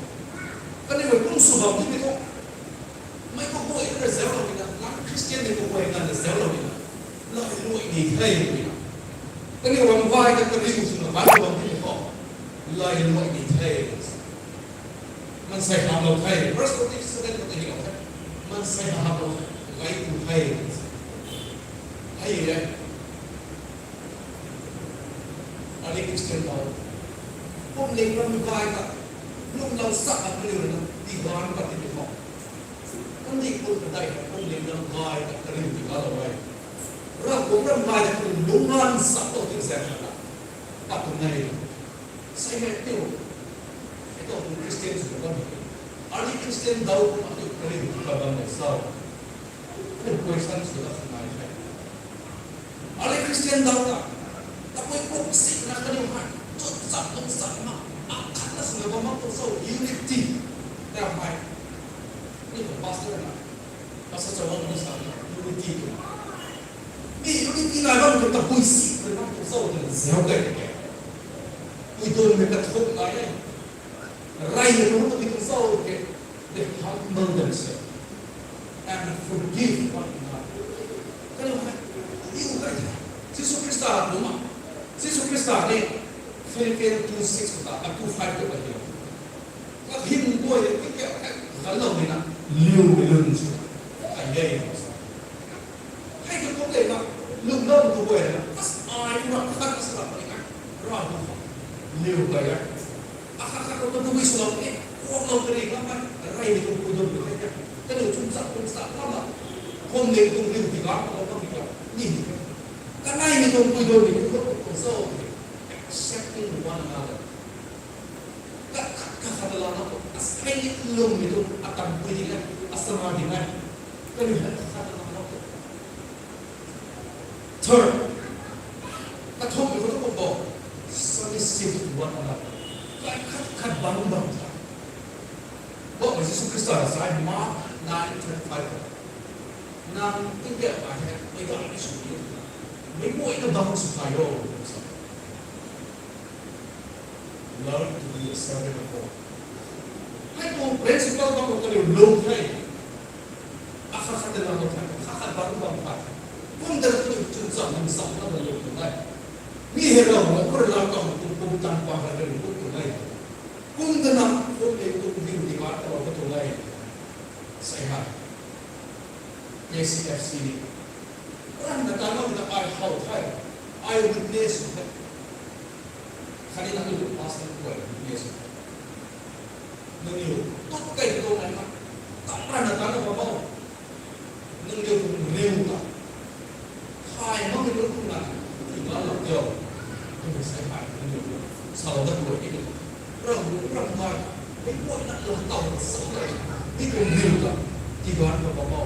Kaniw kum sw bam ni tu. Mei khou guay na zauclou ni na, nang Christian ni khou guay na zauclou ni na. Lailuai ni the ni na. Kaniw ram gay ta kariu swna gay bam ni khou. Lailuai ni the. Maansei hamhlou the. Verse forty seven khou tei hylou the. Maansei hamhlou the. Gay tu the. Hei e. Early Christian ta. Phuamling ram gay ta. Lungclou sak a kariu na. Tigan pat ti khou. Kandih tuang padeih ta phuamling ram gay ta kariu tigalou e. Ravguangc ram gay ta kariu lungc ngan sak tou ti zam ta. Pat tu nei. Sai hei tiu. Hei tou tuang Christian sw bam e. Early Christian dau kumna tiu kariu tigalou bam e sa. Aniu question sw dat nai the. Early Christian dau ta, tabui kum sina kaniw hei, chut chap lung chap ma, akhat na swna bam mak tuang cho, unity. Tau hei, aniu tuang pastor na, pastor Chawang ni sa, unity tu. Mi unity nai bam tu tabui si, tabui bam tuang cho, twna zauc key ke. Pui tuang mei kathuk nai e. Rey na lungc tabui tuang cho ke. They humble themselves and forgive one another. Kaniw hei, iu kai the. Jisu Khrista kumna. Jisu Khrista ni Philippians two six ta, a two five ta hei. Kathim guay le, tingkauh hei, ganlou ni na, liu mei lun si. Ai hei, hei tu kong le na, lun lou tu guay na, as ai tu na, khat as la ni na, ra tu, liu guay na. Akhat khat tu tu guay swlou ni, kuaklou tari na, rai ni tu kuidon ni na. Kaniw chum sa, chum sa, na na. Hom le tu liu di ga, ko ko ni ga, ni ni. Kanei ni tu kuidon ni, ko ko so. Accepting one another. Khat khat khat khat la na tu, asei lung ni tu, atam pui di na, asama di na. Kaniw hei khat khat la na tu. Third, kathumh ni khou tu kum bo, submissive to one another. Khat khat khat bang bam tha. Bo, Jisu Khrista sa, Mark nine thirty-five. Nang tingkauh ai hei, meic guayna sw ni, meic guayna bang sw thay o. Learn to be a servant of all. Hei tu principle bam khou kaniw lung the. Akhat khat ta lou the, akhat khat bang bam the. Kum ta kaniw chwn cham nam sam na lou tu nai. Mi hei Ravguangc khou rui lam kau tu kum tan pa khat kaniw tu tu nai. Kum ta na kum le tu kum diu di ma ta lou tu nai. Sei ha. K C F C ni. Ram na ta lou ta ai how the. Ai witness the. Khatni nangniw pastor guay ni sw. Nangniw, tat kai tu nai na. Tat rana ta na ba bo. Nangniw tuang riu ta. Hai ma nangniw tuang na. Tingna lak diu. Kum sai hai nangniw. Salou dat guay ni. Ram, ram ngai. Meic guayna lou tau sa nai. Mi tuang riu ta. Tigan ka ba bo.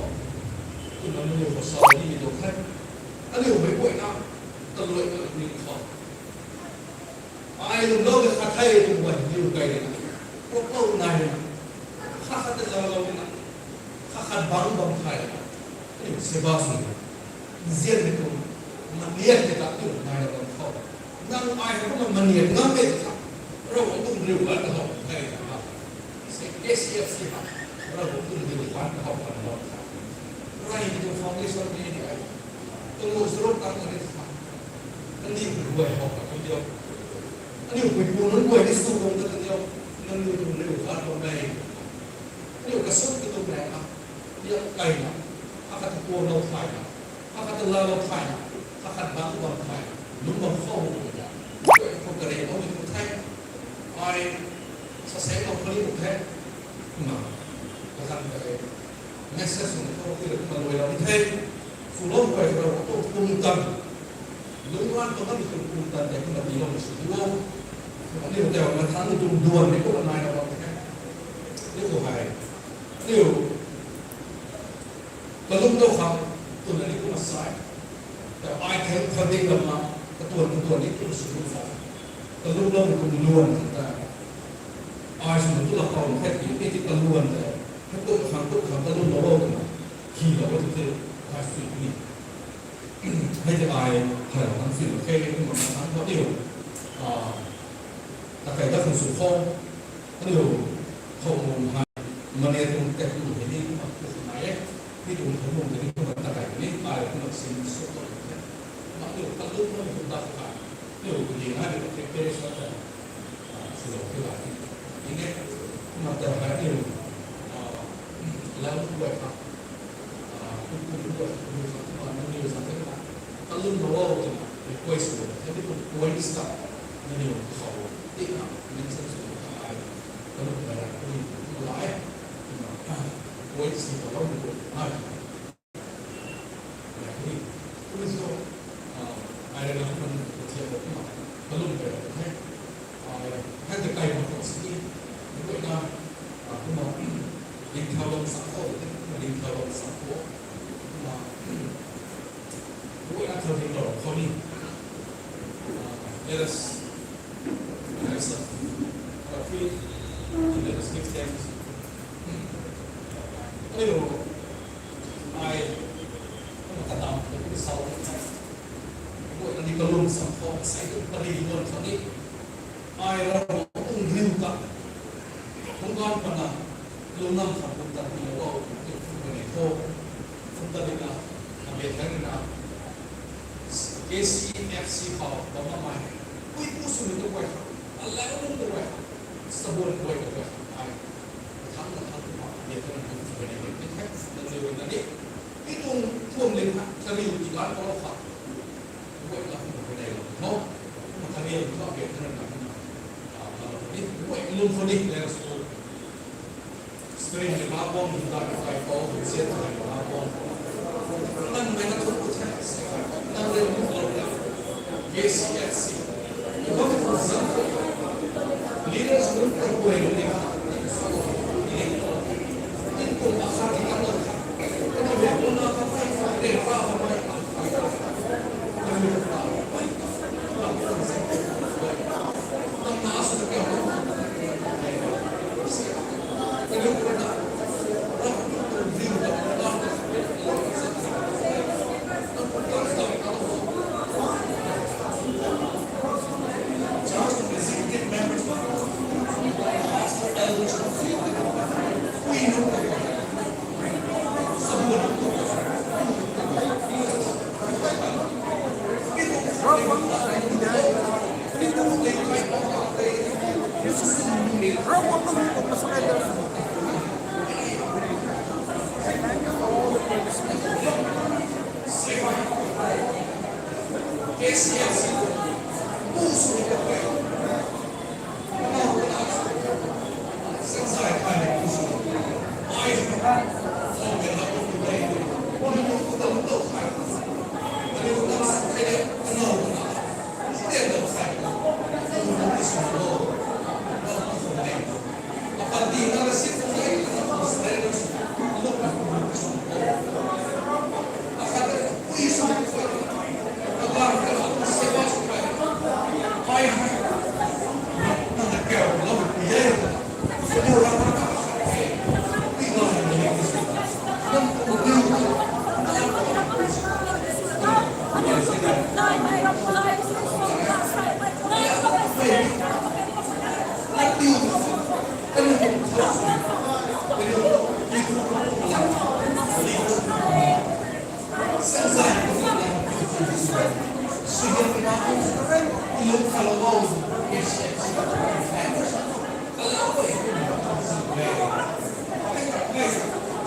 Kum nangniw khou salou ni ni do the. Aniu meic guayna. Taluai ka ni khou. Ai lwmlou le khat the tu guay liu kai le na. Kuaklou nai le na. Khat khat ta lalou le na. Khat khat bang bam thay le na. Aniu seba sw le. Nzian le tu. Maniat le ta tu nai le bam khou. Nang ai kumna maniat ngam le ta. Ravguangc tuang riu gan kahou thay le na. Sei K C F C ha. Ravguangc tuang riu gan kahou kan bam thay. Rai ni tu foundation ni ni ai. Tuang lu srok tang ni ta. Nangniw guay how kan diu. Aniu pui pu nunc guay ni sw bam ta kan diu. Nangniw tuang riu gan bam nai. Aniu kasuk ki tuang nai na. Aniu kai na. Akhat tu kuaklou thay na. Akhat tu lalou thay na. Akhat bang bam thay. Lung bam khou bam na. Guay khou kare bam ni tu the. Ai sa sei bam khou ni tu the. Na. Kakhan kare. Message sw ni khou ti kumna luailou ni the. Swlou guay rou tu pumtan. Lungc ran tu na mi tu pumtan tei kumna tiilou ni sw o. Aniu tei na thang ni tuang duan ni kumna nai na bam the. Ni khou hei. Aniu. Kalum dou khang, twna ni kumna sai. Ta ai theng thading lam na, katuan katuan ni kumna sw sa. Kalum dou ni kumna luan khang ta. Ai swna tu la khou khat ki, e ti kaluan ta. Khat tu khang tu khang kalum dou o twna. Hi la o tu te, ai sw ni. Hei tei ai, hai la khang sw la khe, kumna khang khou diu. Ah, ta kai da khang sw khou. Aniu, khou mung hai, mane tuang tat tu hei ni kumna tu nai e. Mi tuang khou mung tei ni kumna ta kai ni, ai kumna sin sw tu hei. Kumna aniu, kalum na mi tuang ta kai. Aniu, kudi nai ni preparation ta. Ah, sw lou khe la ni. Ni ne, kumna ta hai aniu, ah, lau tu guay kha. Ah, kum kum guay, kum kum guay, kum kum guay, kum kum guay, kalum na wow twna request sw, hei ti kum point ta, nangniw khou, tina, mention sw ta ai, kalum guay, kum kum guay, kum kum guay, point sw ta lou ni kum ai. Kum kum, ah, ai rui na kum kum guay, kum kum, kalum guay, hei. Hei tei kai mak khou si ni, mi guayna, kumna, ringcthau bam sa khou, kumna ringcthau bam sa khou, kumna, mi guayna thau ringlou khou ni, let us rise up our feet and let us give thanks. Aniu, ai, kumna katam, kumna sau, mi guayna ni kalum sa khou, sai tu pari luan khou ni, Ai Ravguangc tuang riu ta, kum ganv pana, lunglam khang kum tan tiilou o, ti kum kan e tho, kum tan rina, a bet kan rina, K C F C khou bam na mai, Pui pu swmei tu guay, alau nunc tu guay, sabuan guay tu guay, ai, kathang kathang tu ma, ye tu nang tu guay nang ni, ni thek, nang ni na ni, ni tuang tuang ling ha, kariu ti gan ko kha, guay la tu guay nai lo, no, ma kariu tu guay nai lo, ni guay lung khou ni, let us go. Spring ni ma bom, da ni kai ko, zet ni ma bom. Nang mei na tu tu the, nang le tu tu le. K C F C. Leaders group ko guay ni. Ni ko ma sa ni ka lo. Ni ko ma sa ni ka lo.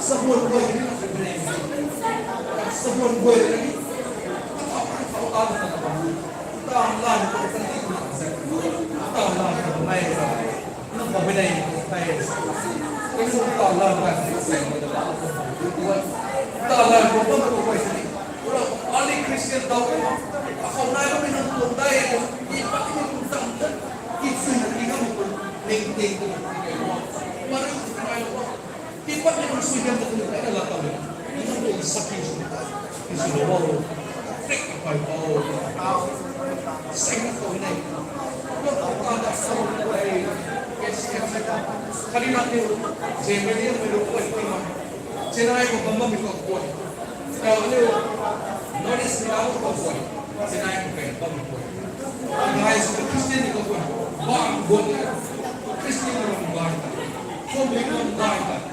Sabuan guay ni, sabuan guay ni, ta lan ko kan ti na se, ta lan ko nai sa, na ko bi nai ko nai sa, ko ta lan ko se, ta lan ko ba ko guay ni, ko early Christian tau ko, ko nai ko bi na ko dai ko, i pa ni ko tam ta, i sui na i na ko, ning ning ko, ma ru ko nai ko. Tiipat ni nang sui hiam ta tu na la ta le. Ni nang tu sa ki sui ta. Ki sui lo wo. Tik pai wo. Sai na ko ni. Lo ta ta da sa wo ko ai. Yes, yes, yes. Kali na ni. Zeme ni me lo ko ai ko ma. Chennai ko bam bam ko ko ai. Ka ni. North East ni ko ko ai. Chennai ko bam bam ko ai. Guys, Christian ni ko ko ai. Bam ko ai. Christian ni ko ko ai. Ko ni ko ko ai.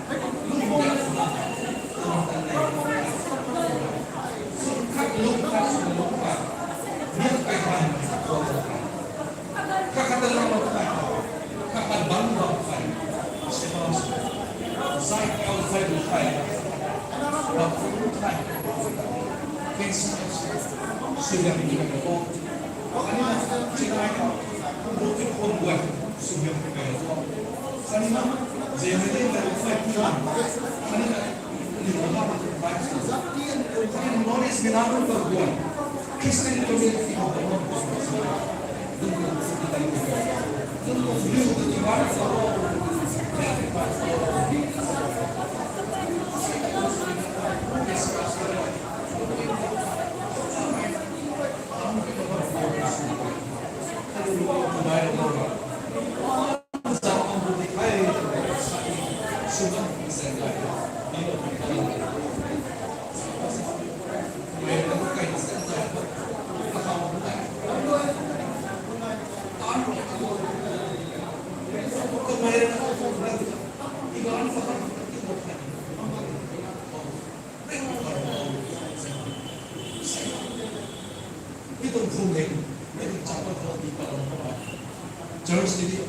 Church ni di,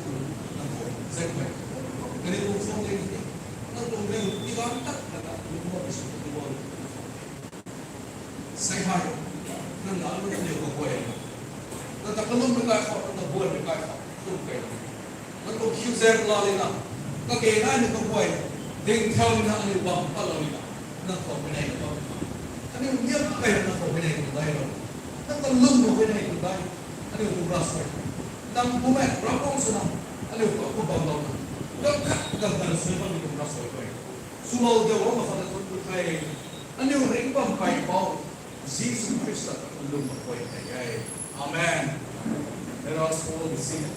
nang khou, zek mai. Kani tuang phone ni di, nang tuang ring, tigan tak, tak, tak, lung mo, bisu, lung mo. Sei hai, nang na, nang ni ko koi. Nang ta kalum ni kai khou, nang ta buan ni kai khou, kalum kai. Nang tuang khiu zek la li na, kage nai ni ko koi. Ding thau ni na, ani bam, pa lo ni na. Nang khou koi nai ni bam. Ani miam kai, nang khou koi nai ni dai lo. Nang ta lum khou koi nai ni dai. Aniu tuang ravsuai. Nang bumaeng Ravguangc swna, aniu khou khou bam lou na. Gam khat gam khat sui bam ni tuang ravsuai khou. Swlou diu o ma khat na tuang tu the. Aniu ringh bam kai pou. Jisu Khrista lum bam khou the e. Amen. Let us all be seated.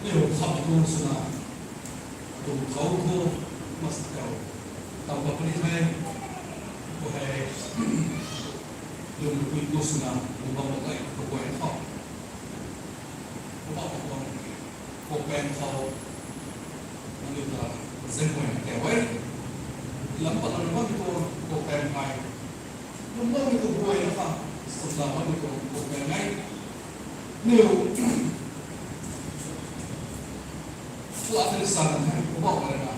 Aniu kham tu swna, atuang thau thu, master, tau bam puni the, ko hei, lum pui tu swna, lum bam mak e, ko guay khou. Ko bam mak tuang, ko pen khou, aniu ta, zek guay na kau e. Lam pat na bam tu, ko pen hei. Lum bam ni ko guay na khou, sum la bam ni ko, ko pen nai. Niu, Pua tei sa na hei, ko bam na.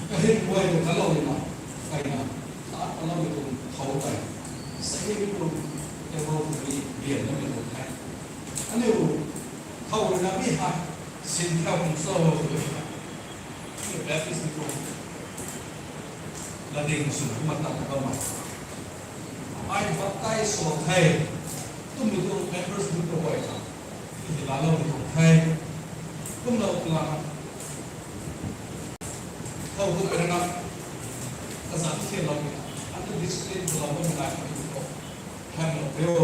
Kahin guay na kalou ni na, kai na, sa kalou ni tuang thau tei. Sa ni tuang, table ni bian na ni tuang thei. Aniu, thau na mi hei, sin thau kung so, ni Baptist ni tuang. Latding sw kumna tat bam e. Ai baptize sw the. Twmei tuang members ni provide ta. Ni laalou ni tuang the. Kumlou twna. Thau hu rana. Kazanc thianlou ni. Atu discipline twlou bam nai ni tuang. Hamlou teo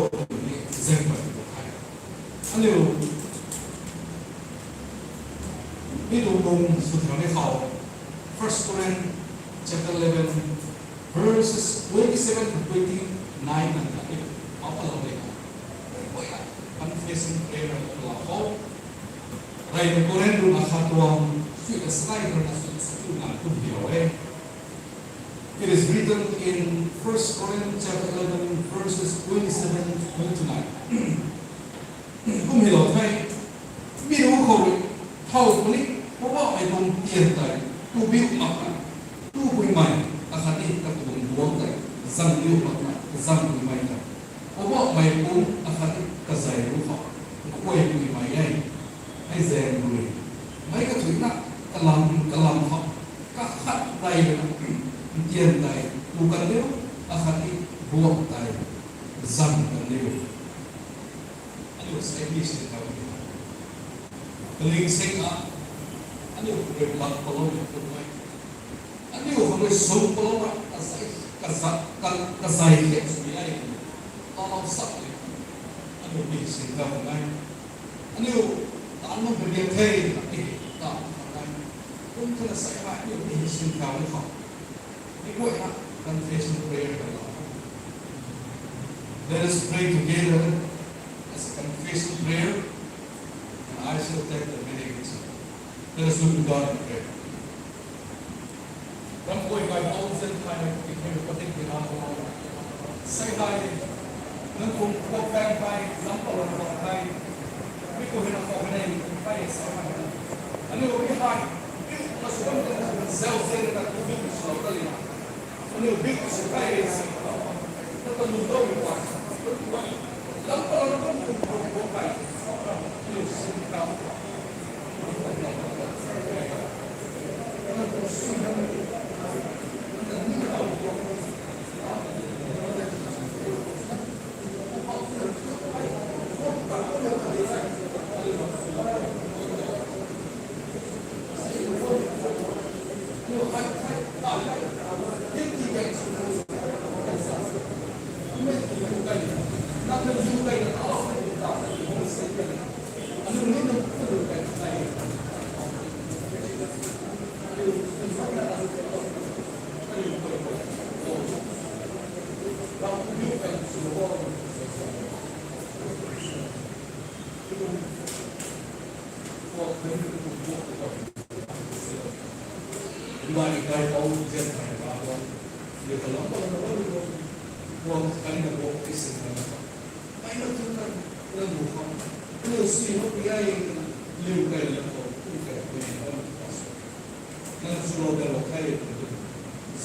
ni zeng bam ni tuang the. Aniu, mi tuang bung sw thau ni khou, First Corinth chapter eleven, verses twenty-seven to twenty-nine nang ta ni, mapalou ni. Confession prayer na palou khou. Rey na Corinth rui na khat tuang, sui ka sai rui na sui ka sai tu na kum diau e. It is written in First Corinth chapter eleven, verses twenty-seven to twenty-nine. Kum hylou the, mi ruc khou rui, thau puni, Poubauhmei tuang tian tei, tu biu mak na, tu bui mei, akhatni katuang buang tei, zang biu mak na, zang bui mei tei. Poubauhmei pum akhatni kazei ruc khou, khuay bui mei e, hei zaeng rui. Meic kathuicna, kalam, kalam khou, kakhat tei rui na, tian tei, tu kan diu, akhatni buang tei, zang kan diu. Aniu sei ni sin thau ni. Kaling sing a, aniu rui bak palou ni kum e. Aniu khou rui sum palou na, kazei, kazat, ka, kazei khe sw ni e. Palou sak ni. Aniu ni sin thau ni. Aniu, tan nung pui ni the, ni, tan nung pui ni. Kum thena sei ma, aniu ni sin thau ni khou. Ni guay na confession prayer kan lou. Let us pray together as a confession prayer, and I shall take the benediction. Let us look to God in prayer. Ram guay kai pou zan thai, ki thei padik ni na ko. Sei hai, nang kum khou pang hai, lam palou khou hai. Mi khou hei na khou hei nei, hai sei hai. Aniu mi hai, mi khou na sw bam tei, zau zan na tu mi sw lou ta li na. Aniu bik sw kai e si. Na ta lungdou mi guay. Lam palou na kum kum kum kum kai. Aniu si kau.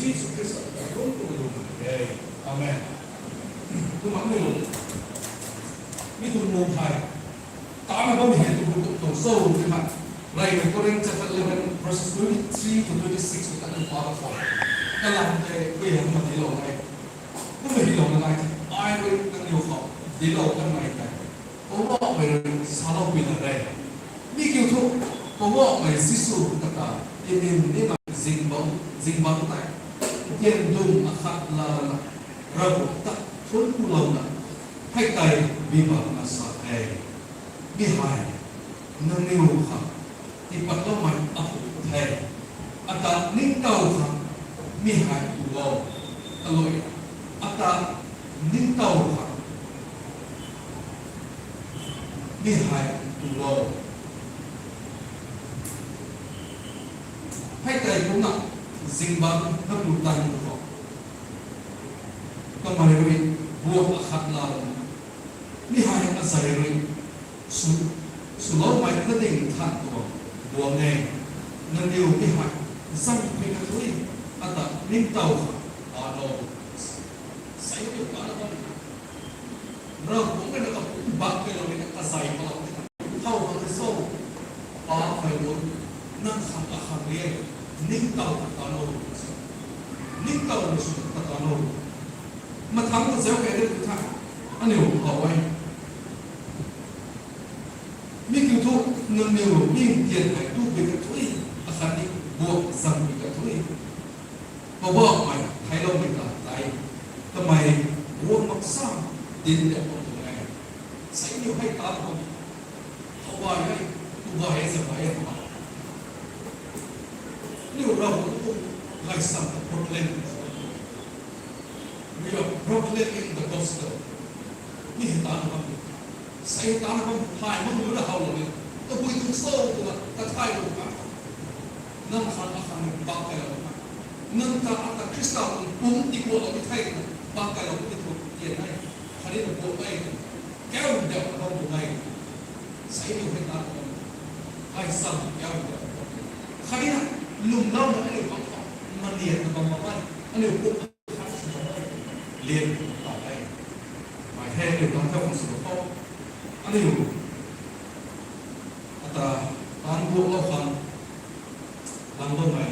Jisu Khrista ta kum kum lu e. Amen. Kumna mi tuang mu hei tana bam hei tu bu tuang cho ti hei, Rey Korinth chapter eleven verses twenty-three to twenty-six ta kan pa khou, kalam tei kuyang ma tilou e. Kumna hilou na nai the, ai rui nangniw khou dinclou kanmei tei Poubauhmei rui salou pui na re. Mi kiu thu, Poubauhmei Jisu kata timin nimei zingbangc, zingbangc tei, tian dum akhat lana, Ravguangc ta thuanc kulouna, hei tei mi bamna sa the. Mi hei nangniw khang tipatloumei apu the. Ata ningtow khang mi hei tu o. Kalui, ata ningtow khang mi hei tu o. Hei tei kumna zingbangc na pu tan khou, kamei rui buak akhat lana, mi hei azei rui sw, swloumei na ding than tuang buang e. Nangniw mi hei zangpui kathuic, ata ningtow khang ta no. Sei niw kana bam, Ravguangc rui na kapumc bak kailou ni, kazei palou ni, thow khang rui cho, pa phey lun, nang khang akhang ri e, ningtow ta ta no, ningtow na sw ta ta no. Mathangc ta zauc kei de tu tha, aniu how e. Mi kiu thu, nangniw mi tian hei tu pui kathuic, akhatni buak zangpui kathuic, Poubauhmei theicloumei ta tei, kamei buak maksa dinc liak bam tuang e. Sei niw hei ta bam, how e, tu e, zam e, ma, aniu Ravguangc tuang gaychamv ta proclaim, we are proclaiming the gospel. Mi hei tana bam, sei tana bam, thay mak lu na howlou ni, tabui tuang cho twna kathaylou kha, nang khang akhang bak kailou kha, nang ta ata Khrista tuang pumc tigualou ni the twna bak kailou ni tu tian e. Khatni na buak e, kau dau na bam tuang e. Sei niw hei tana bam, gaychamv kau dau, khatni na lwmlouna aniu bang khou manian na bam bam e, aniu pumc lian ta e. Mei hei aniu bang khou khang sw khou, aniu ata taanc buaklou khang langloumei